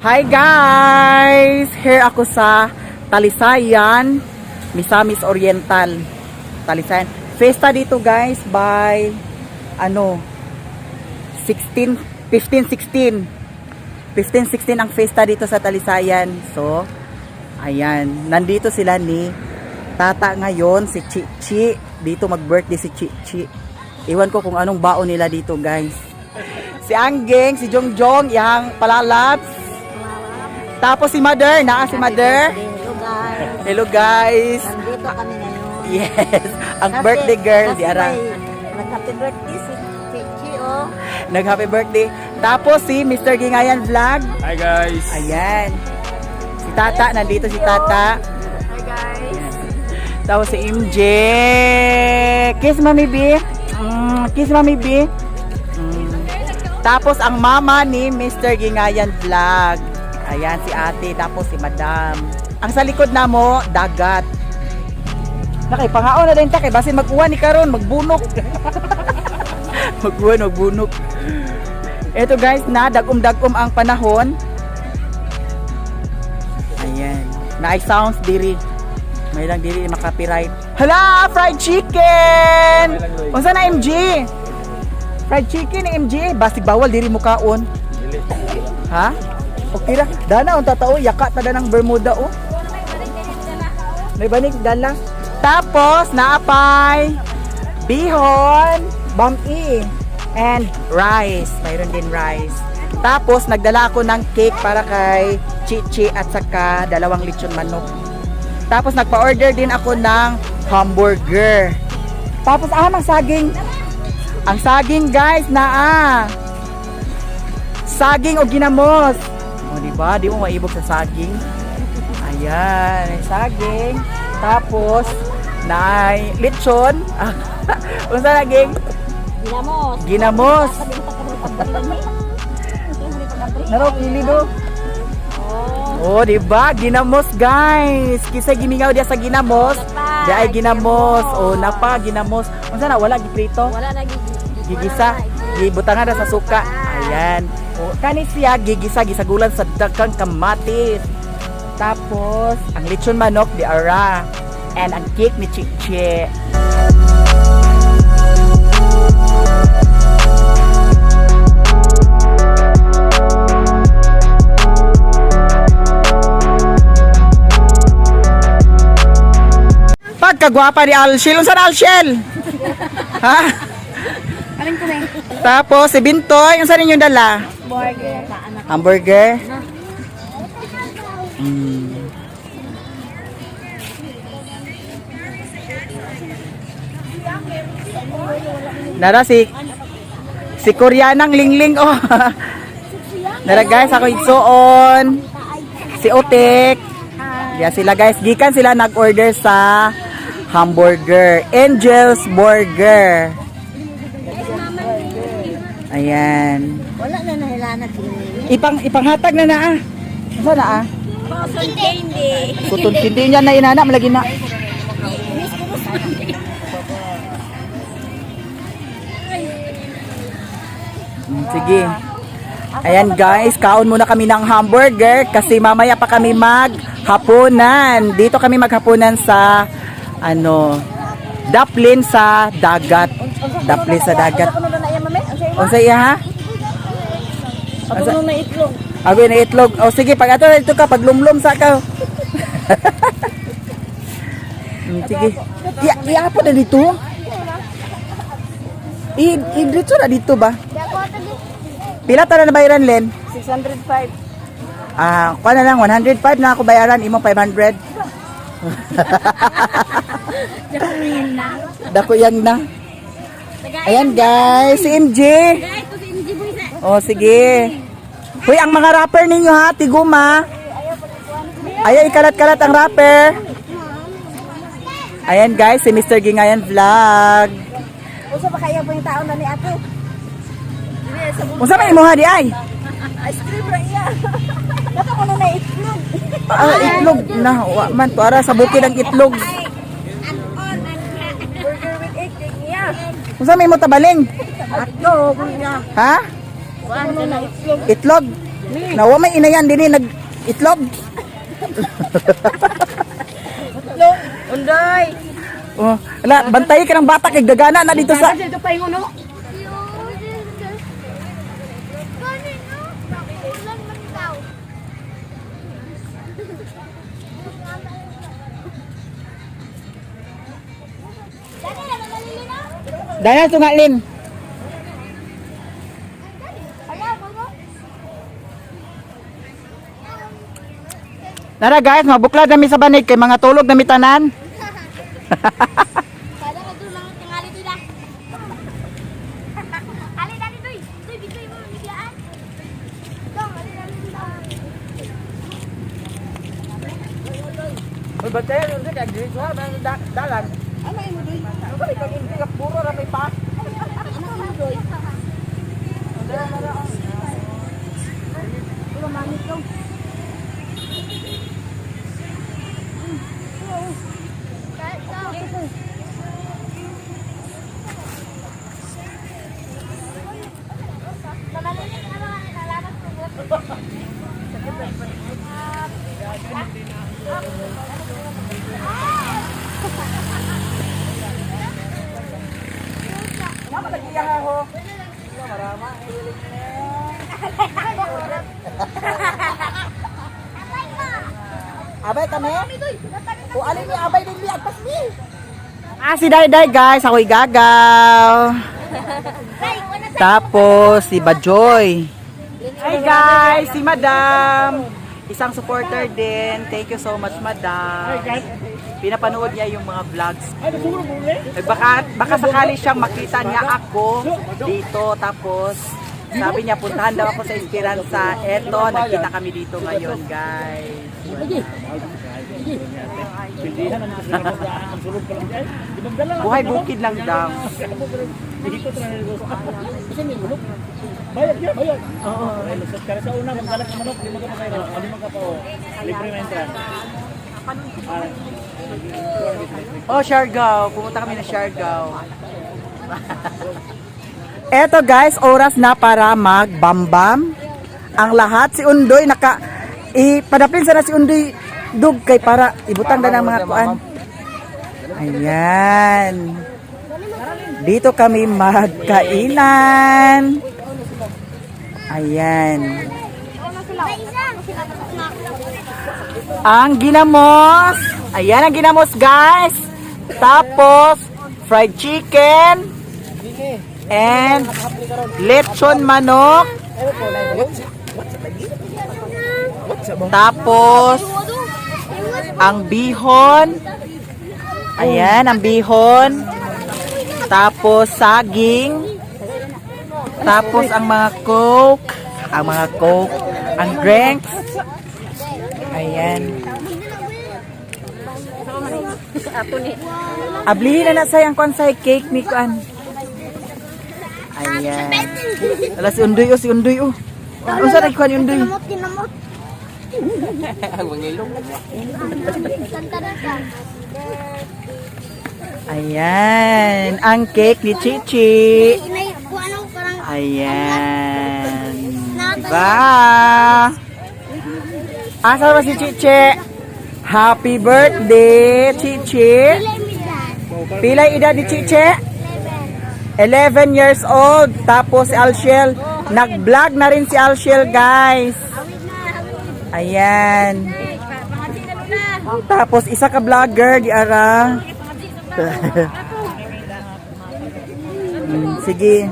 Hi guys! Here ako sa Talisayan, Misamis Oriental. Talisayan. Festa dito guys by ano 16 15 16. 15 16 ang festa dito sa Talisayan. So, ayan, nandito sila ni Tata ngayon, si Chichi. Dito mag-birthday si Chichi. Iwan ko kung anong baon nila dito, guys. Si Anggeng, si Jongjong, yang palalabs. Tapos si Mother, naa si Mother. Hello guys. Hello guys. Nandito kami ngayon. Yes, ang birthday girl kasi di ara. Nag-happy birthday si Chichi oh. Nag-happy birthday. Tapos si Mr. Gingayan Vlog. Hi guys! Ayan. Si Tata, nandito si Tata. Hi guys. Tapos si MJ. Kiss Mami B. Kiss Mami B. Tapos ang mama ni Mr. Gingayan Vlog. Ayan si ate, tapos si Madam. Ang sa likod namo, dagat. Nakay pangaon na din ta kay basin mag-uwan ni karon, magbunok. Mag-uwan, magbunok. Ito guys, na dagom-dagom ang panahon. Ayan. Naay sounds diri. May lang diri makapiright. Hala, fried chicken! Unsa na MG? Fried chicken ni MG, basig bawal diri mo kaon. Ha? Okay ra. Dana unta tao yaka ta ng Bermuda oh. May banig dala. Tapos naapay bihon, bami and rice. Mayroon din rice. Tapos nagdala ako ng cake para kay Chichi at saka dalawang lechon manok. Tapos nagpa-order din ako ng hamburger. Tapos ang saging. Ang saging guys naa. Saging o ginamos. O di ba? Di mo maibog sa saging. Ayan, may saging. Tapos naay lechon. Unsa naging? Ginamos. Ginamos. Naro pili do. Oh. Oh, di ba? Ginamos, guys. Kisa gimingaw diya sa ginamos. Napa, Di ay ginamos. ginamos. Oh, napa ginamos. Unsa na wala giprito? Wala na Gigisa. Gibutangan na sa suka. Ayan. Oh, kani siya gigisa gisagulan sa daghang kamatis. Tapos ang lechon manok di ara and ang cake ni Chichi. Pagkagwapa ni Alshel. Unsa na Alshel? Ha? Alin ko na Tapos si Bintoy, unsa ninyong dala? Burger. Hamburger. Mm. Nara si si Koreanang lingling oh. Nara guys, ako igsuon. Si Otek. Yeah, sila guys, gikan sila nag-order sa hamburger, Angel's Burger. Ayan. Wala na nahilanag ini. Ipanghatag na na ah. Unsa na ah? Cotton candy. Kutun hindi niya na inana malagi na. Sige. Ayan guys, kaon muna kami ng hamburger kasi mamaya pa kami maghapunan. Dito kami maghapunan sa ano, Daplin sa dagat. Daplin sa dagat. Ano na iya mami? Unsa imo? Unsa iya ha? Ako na itlog. Agoy na itlog. O sige, pag ato ito ka, paglumlum sa ka. Sige. Iya, iya po na dito. I dito na dito ba? Pila ta na nabayaran, Len? 605. Ah, kuha na lang 105 na ako bayaran, imo 500. Dako yang na. Ayan guys, si MJ. Oh, sige. Hoy, ang mga rapper ninyo ha, tiguma. Ayan, ikalat-kalat ang rapper. Ayan guys, si Mr. Gingayan Vlog. Unsa pa kaya po yung tao na ni ate? Unsa may imo ha di ay? Ice cream ra iya. Naka ko na itlog. Ah, itlog na wa man to ara sa bukid ang itlog. Burger with egg niya. Unsa may imo tabaling? Itlog niya. Ha? Ano na itlog? Itlog. Nawa may inayan dinhi nag itlog. Unday. Oh, ala, bantay ka ng bata kay gagana na dito sa Dito pa yung uno. Gani no? Ulan man daw. Dali na, malalili na. Dahil tungalin. Ala, bago. Nara guys, mabuklad nami sa banig kay mga tulog nami tanan. Kada ka doon mga tingali doon ah. Ali, dali, doy. Doy, bitoy mo, biglaan. Dong, ali, dali, doy. Uy, bantay yun kay diri sa dalan. Ano imo doy? Ano ba kag hindi ka puro ra may pa? Mamalili ka naman, nalaman ko. Nama lagi ya ho. Abay kami? O alin ni abay din mi agpas mi. Ah, si Dayday guys, ako'y gagaw. Tapos si Bajoy. Hi guys, si Madam. Isang supporter din. Thank you so much, Madam. Pinapanood niya yung mga vlogs ko. Eh, baka sakali siyang makita niya ako dito. Tapos, sabi niya, puntahan daw ako sa Esperanza. Eto, nagkita kami dito ngayon, guys. Buhay bukid lang daw. Bayad yun, bayad. Oo. Lusot ka sa una, magdala ka manok, 5 ka pa kayo. 5 ka pa, oh. Libre na entrance. Oh, Siargao. Pumunta kami na Siargao. Eto guys, oras na para magbambam. Ang lahat si Undoy naka ipadapin sana si Undoy dug kay para ibutang na ng mga kuan. Ayan. Dito kami magkainan. Ayan. Ang ginamos. Ayan ang ginamos, guys. Tapos, fried chicken. And lechon manok. Tapos, ang bihon. Ayan, ang bihon. Tapos, saging. Tapos, ang mga coke. Ang mga coke. Ang drinks. Ayan. Ablihin na na say ang kuan say cake ni kuan. Ayan. Ala si Undoy oh, si Undoy oh. Unsa na kuan Undoy? Tinamot, tinamot. Kanta na ka. Ayan, ang cake ni Chichi. Inay, kung ano, parang Ayan. Diba? Asa ba si Chichi? Happy birthday, Chichi. pilay mi dad. Pilay edad ni Chichi? 11 years old. Tapos si Alshel, nag-vlog na rin si Alshel, guys. Awit na, awit. Ayan. Tapos isa ka vlogger di ara. Sige.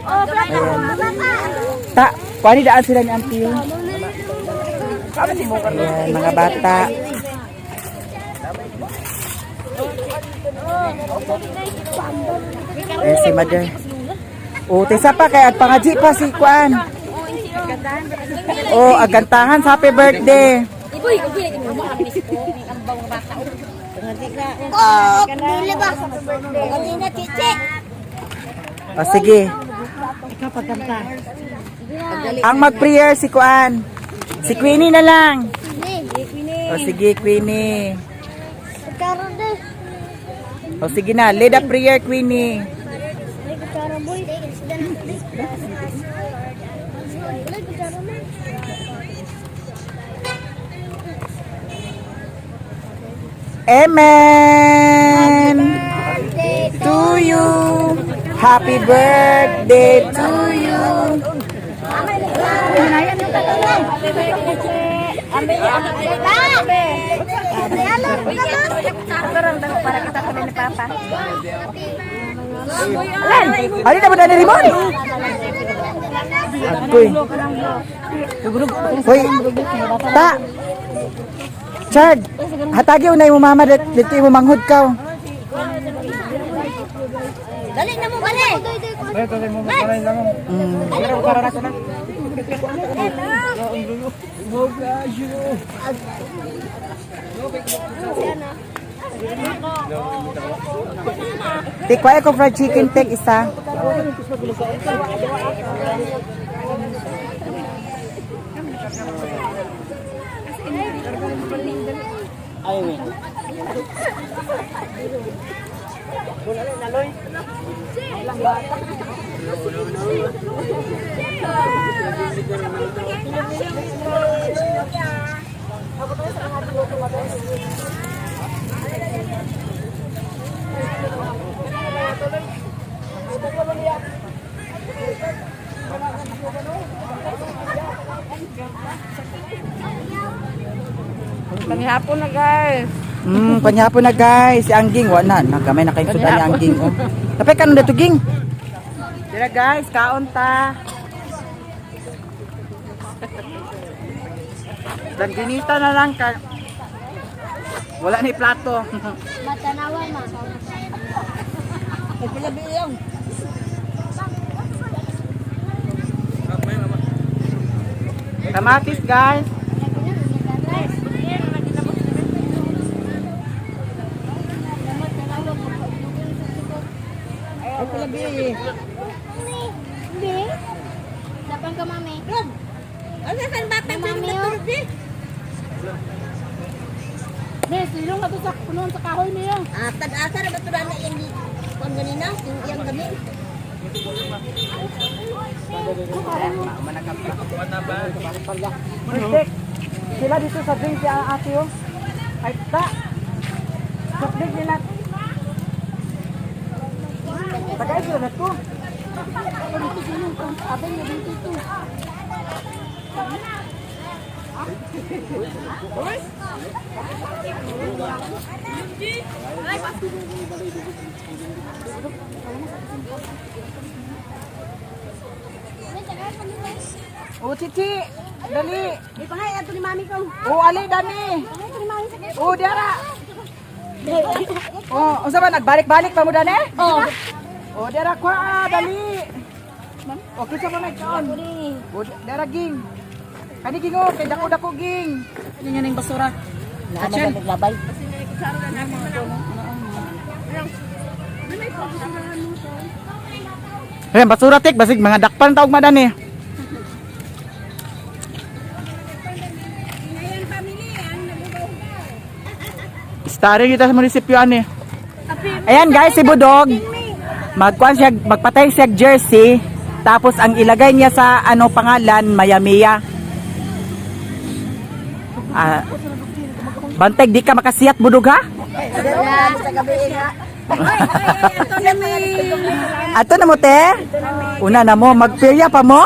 Oh, plata ko mga bata. Ta, kuani daan sila ni Auntie. Ayan, mga bata. Eh, si Mother. O, tesa pa kay at pangaji pa si Kuan. O, agantahan sa happy birthday. Oh, dili ba? Kanina, chichi. O, sige. Ang mag-prayer si Kuan. Si Queenie na lang. O, sige, Queenie. Karon din. O, sige na. Lead a prayer, Queenie. Karon boy. Amen. To you. Happy birthday to you. Para kita kami ni Papa. Ali na ba na ni Rimon? Agoy. Hoy, ta. Chard, hatagi unay mo mama dito imo manghud ka. Dali na mo bali. Tik kuha ko fried chicken tek isa. Panghapon na, guys. Panyapon na guys. Si Angging wa na, nagamay na kayong sudan ni Angging oh. Tapay kanon dato ging. Dira guys, kaon ta. Langginita na lang ka. Wala ni plato. Matanawa ma. Kamatis guys. Hindi. Dapan ka mami. Ano sa bata mami? Oh. Mes, ilong na to sa punon sa kahoy niyo. Ah, tag-asa ra ba to na iyang kuan ganina, yung iyang gabi. Tek, sila dito sa drink si ate oh. Ay ta. Soft drink nila. Tagay sila na to. O chichi, dali. Ipangay ato ni mami ko. O ali dani. O dara. O, unsa ba nagbalik-balik pa mo dani? Oh. O dara kwa ah, dali. O kinsa ba may kaon? O dara ging. Kani ging o kay dako-dako ging. Yan yan yung basura. Achel. Ayan, basura tik, basig mga dakpan taog madani. Starring kita sa munisipyo ani. Ayan guys, si Budog. Magkuan siya, magpatay siya jersey. Tapos ang ilagay niya sa ano pangalan, Mayamiya. Ah, bantay, di ka makasiyat Budog ha? Ato na mo te? Una na mo, magperya pa mo?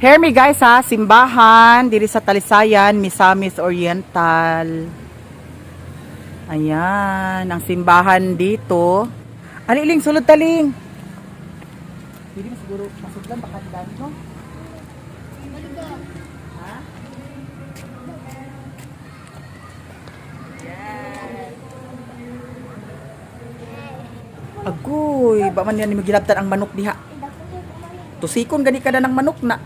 Hear me guys ha, simbahan diri sa Talisayan, Misamis Oriental. Ayan, ang simbahan dito. Aliling sulod taling. Pwede mo siguro masudlan baka dami no? Ha? Agoy, ba man yan ni magilabtan ang manok diha. Tusikon gani ka na ng manok na.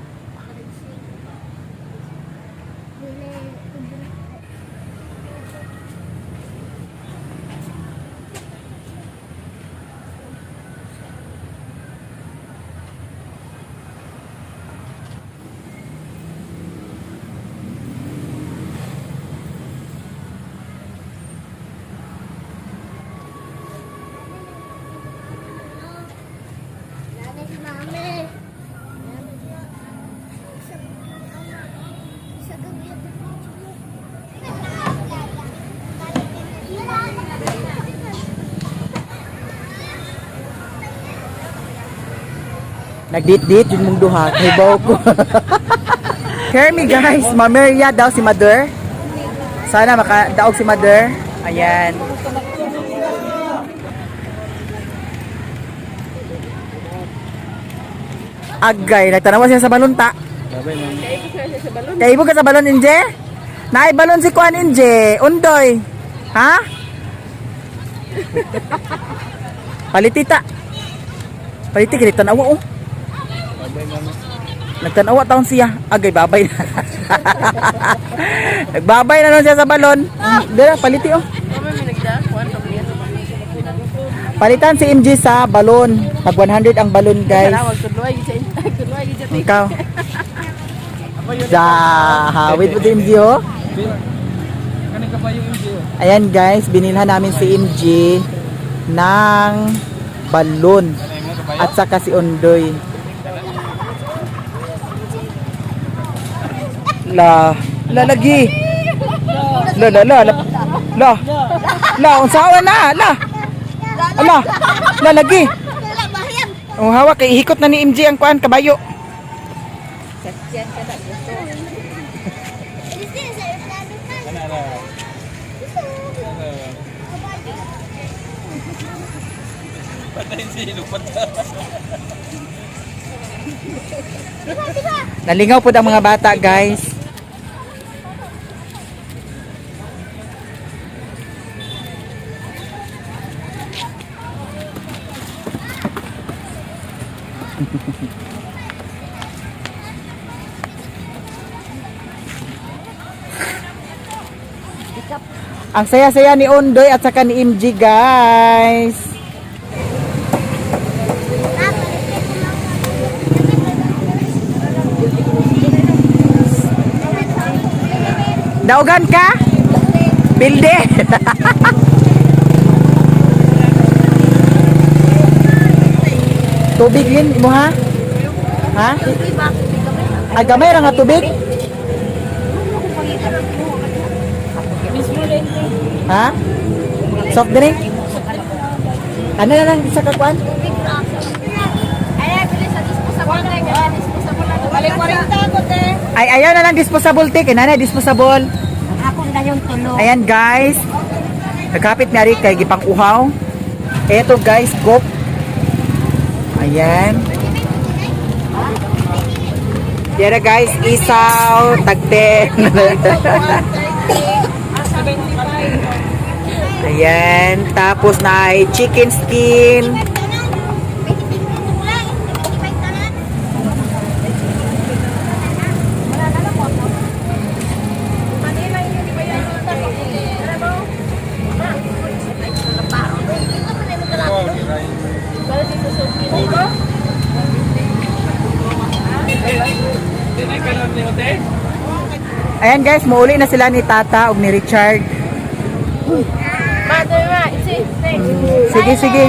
Nanay si mami. Sa gabi. Nagdit-dit yun mong duha. Hibaw ko. Hear me guys, Mamerya daw si Mother. Sana makadaog si Mother. Ayan. Agay, nagtanawa siya sa balon ta. Kaibog ka sa balon, Inje? Naay balon si Kuan, Inje. Undoy. Ha? Palitita. Paliti, kaya tanawa, oh. Nagtanawa taon siya. Agay, babay na. Nagbabay na nun siya sa balon. Dira, paliti, oh. Palitan si MG sa balon. Pag 100 ang balon, guys. Ikaw. Da, wait po si MG, oh. Ayan guys, binilhan namin si MG ng balon at saka si Ondoy. La, lalagi. La la la la. La. La, unsaon na? La. Ala, lalagi. Wala ba yan? Oh, hawak kay ihikot na ni MG ang kuan kabayo. This is aeroplano man. Nalingaw po ang mga bata, guys. Ang saya-saya ni Ondoy at saka ni MG, guys. Daugan ka? Bilde. Tubig lin mo ha? Ha? Ay gamay ra nga tubig? Ha? Soft drink? Ano na lang isa ka kuan? Ay, bilis sa disposable na. Disposable na. Balik 40 ko, te. Ay ayaw na lang disposable take, nanay disposable. Ako na yung tulog. Ayan guys. Nagkapit na rin kay gipang uhaw. Eto guys, coke. Ayan. Yan na guys, isaw, tagten. Ayan, tapos na ay chicken skin. Ayan guys, muuli na sila ni Tata ug ni Richard. Mother, ma. Sige, sige.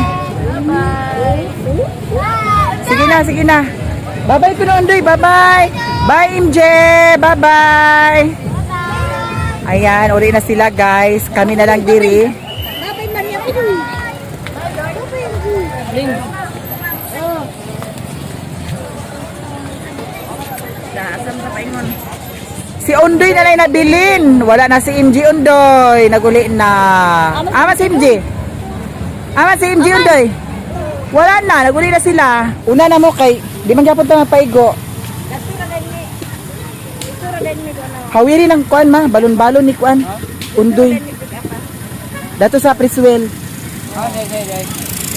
Sige na, sige na. Bye-bye kuno Undoy, bye-bye. Bye MJ, bye-bye. Ayan, uli na sila guys. Kami na lang diri. Bye-bye, Maria. Bye-bye. Si Undoy na lang nabilin. Wala na si MG Undoy. Naguli na. Ama si MG. Ama si MG Undoy. Wala na, naguli na sila. Una na mo kay di man gyapon ta mapaigo. Hawiri ng kuan ma, balon-balon ni kuan. Undoy. Dato sa Priswell.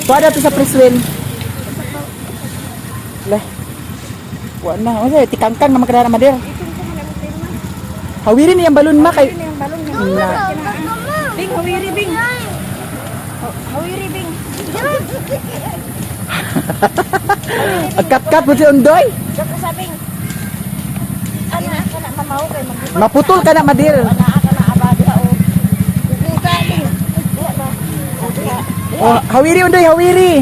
Kuan dato sa Priswell. Lah. Kuan na, unsa tikangkang na makadara madir. Hawirin niyang balon ma kay Na. Bing, hawiri, Bing. Hawiri, Bing. Agkap-kap mo si Undoy. Dako sa Bing. Ana, kana mamaw kay mag Maputol ka na madir. Ana ka na abadi o. Buka, Bing. Diya ba? Buka. Oh, hawiri Undoy, hawiri.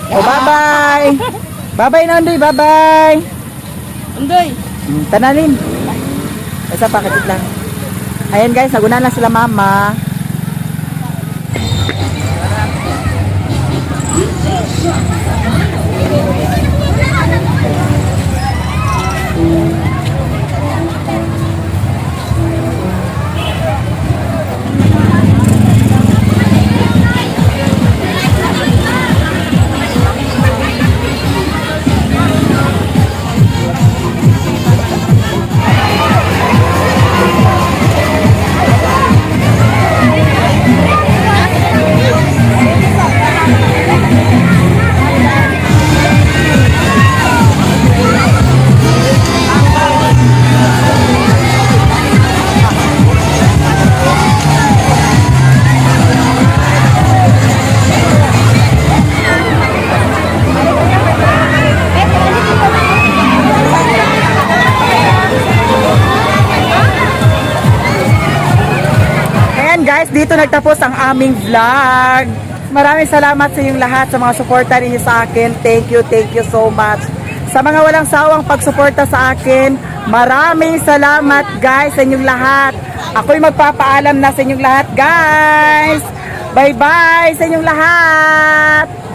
Oh, bye-bye. Bye-bye na Undoy, bye-bye. Undoy. Tanalin. Isa pa, kapit lang. Ayan guys, nagunan lang sila mama. Guys, dito nagtapos ang aming vlog. Maraming salamat sa inyong lahat sa mga suporta ninyo sa akin. Thank you so much. Sa mga walang sawang pagsuporta sa akin, maraming salamat, guys, sa inyong lahat. Ako'y magpapaalam na sa inyong lahat, guys. Bye-bye sa inyong lahat.